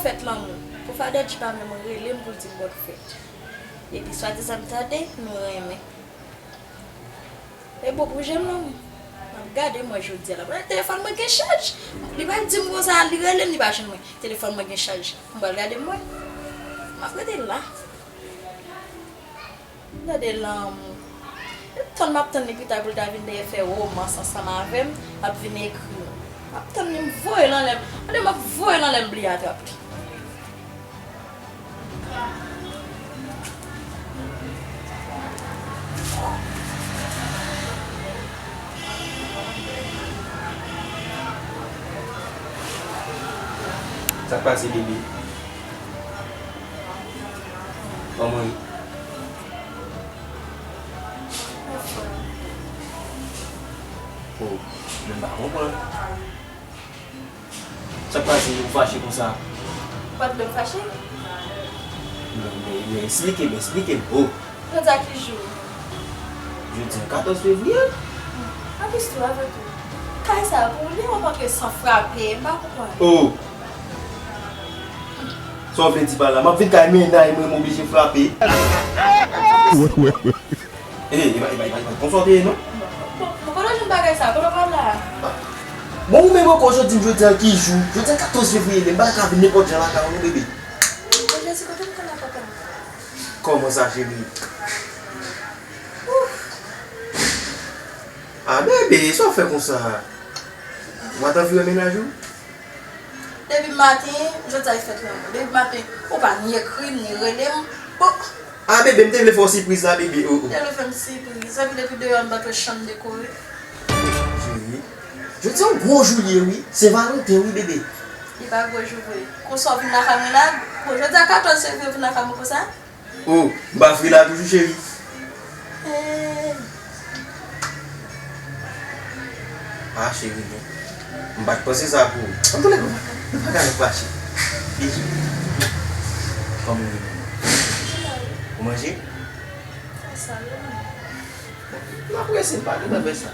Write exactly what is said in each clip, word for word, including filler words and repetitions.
Fèt lanmou. Pou Fada G pa menm rele m pou l di m bòn fèt. Epi swadizan m tande nou renmen. E bon pou je m non. M ap gade m wè jodi a la. Telefòn mwen gen chaj. Li pral di m konsa, li rele m, li pa jwenn mwen. Telefòn mwen gen chaj. M pral gade m wè. M ap rete la. Gade lanmou. M tann, m ap tann li pita pou l ta vin dèyè fè womans ansanm avè m, l ap vin ekri m. M ap tann li, m voye l anlè, gade m ap voye l anlè, m bliye atrap li. Sa k pase, bebe? Kòman ye? Oh, men m pa konprann. Sa k pase, ou fache konsa? Ou pa t vle m fache? Men, men, men, eksplike m, eksplike m. Oh. Jodi a ki jou? Jodi a katòz fevriye. Aplis tou, avè tou. Kay sa a pou li, w ap antre san frape, m pa konprann. Oh. Sa w vle di pa la? M ap vin kay mennaj mwen, m oblije frape. Wi, wi, wi. E, e pa, e pa, e pa, e pa konsa w te ye, non? Bon, bon, kote w jwenn bagay sa? Kote w pran la? Bon, ou menm ankò, jodi, jodi a ki jou? Jodi a katòz fevriye, men m pa ta ka vin nenpòt jan lakay ou, non, bebe. Bon, Jezi, kote m konn nan papa m? Kòman sa, cheri? Ouf! Ah, bebe, sa w fè konsa? Ou pa t anvi wè mennaj ou? Depi maten, jodi a e fèt lanmou. Depi maten, ou pa ni ekri m, ni rele m. Bon. Ah, bebe, m te vle fè w sipriz la, bebe. Oh, oh. Te vle fè m sipriz. Epi depi deyò, m pa t wè chanm dekore. Cheri, jodi a yon gwo jou li ye, wi. Sen Valanten, wi, bebe. Li pa gwo jou vre. Konsa w vin lakay mwen la. Bon, jodi a katòz fevriye, w vin lakay mwen konsa. Oh, m pa fri la toujou, cheri. Eh. Ah, cheri, men. M pa t panse sa pou ou. Antoulèka, nou pa ka, nou pa ka ret fache. Bizou. Kòman ou ye? Ou manje? M ap rese, m pa gentan fè sa.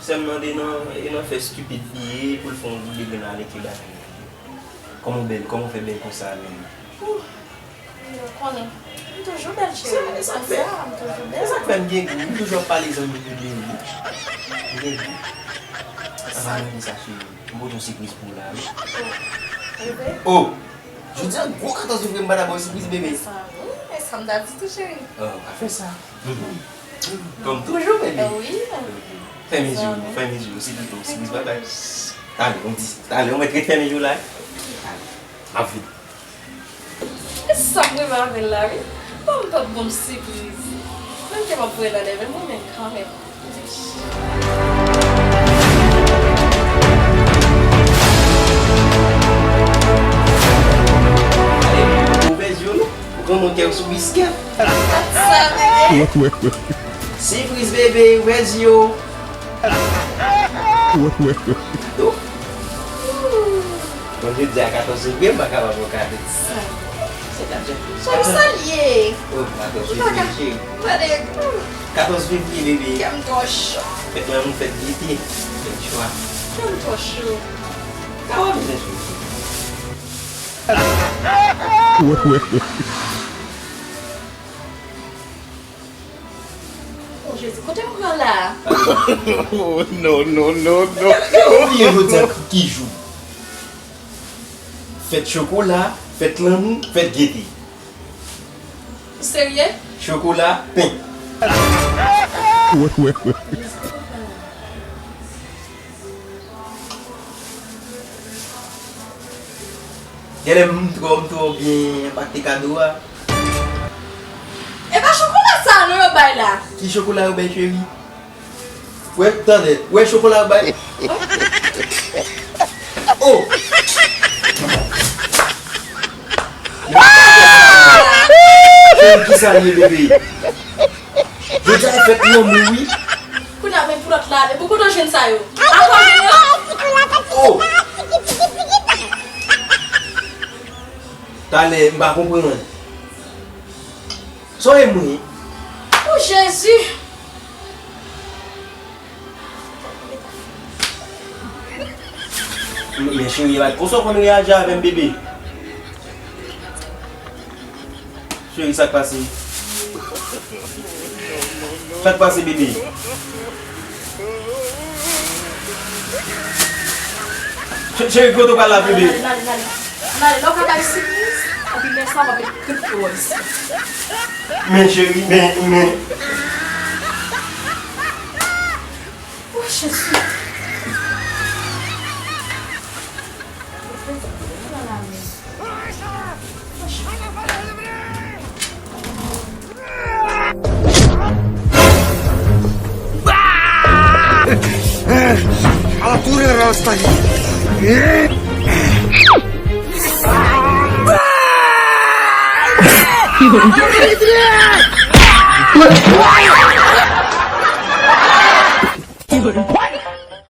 Sè m nan te nan, e nan fè stupid li ye, pou l fè yon goude grenn ale ki la. Kòman w bèl, kòman w fè bèl konsa menm? Ou konnen, m toujou bèl, cheri. Se sa k fè. M toujou bèl. Se sa k fè m gen gou. M toujou ap pale zanmi m yo de ou. M gen gou. An pa mande sa, cheri. M pote yon sipriz pou ou la, wi. Oh. Jodi a gwo katòz fevriye, m pa ta ba w sipriz, bebe. E sa, wi, e sa m ta di tou, cheri. Oh, pa fè sa. Kòm toujou, bebe. Wi. Fèmen je w, fèmen je w, se pito, sipriz pa bay. Talè, on di, talè, on mèt ret fèmen je w la. Talè, m ap vini. E sa m renmen avè l la, wi. Ban m pap ban m sipriz. Menm ke m ap voye l anlè, men m renmen l kanmenm. Ouvè je w, non. Ou konn mwen kè w sou biskèt. Sa, bebe. Sipriz, bebe, ouvè je w. Kado. Bon, jodi a katòz fevriye, m pa kapab fè w kado. Sa. Se kado. Cheri, sa l ye? Oh, katòz fevriye, cheri. Gade. Katòz fevriye, bebe. Kè m twò cho. Fèt lanmou, fèt gete, fèt jwa. Kè m twò cho. Sa w ap bezwen cho? Oh, Jezi, kote m pran la? Oh, non, non, non, non. Ou bliye jodi a ki jou? Fèt chokola, fèt lanmou, fèt gete. Ou serye? Chokola, pen. Genlè m twò, m twò byen enpakte kado a. E pa chokola sa non yo bay la. Ki chokola yo bay, cheri? Wè, tande, wè chokola yo bay. Oh! Cheri, kisa l ye, bebe? Jodi a fèt lanmou, wi. Kounye a, men pou lòt la, depi w kontan jwenn sa yo. Ankò jwenn yo? Oh! Talè, m pa konprann. Sa w ye mwen? Oh, Jezi! Men cheri, e pa konsa w konn reyaji avè m, bebe. Cheri, sa k pase? Sa k pase, bebe? Che- Cheri, kote w pral la, bebe? N ale, n ale, n ale. N ale, lè w ka bay sipriz, epi lè sa w ap met tout yo isi. Men, cheri, men, men. Oh, Jezi. Ala ture rasta.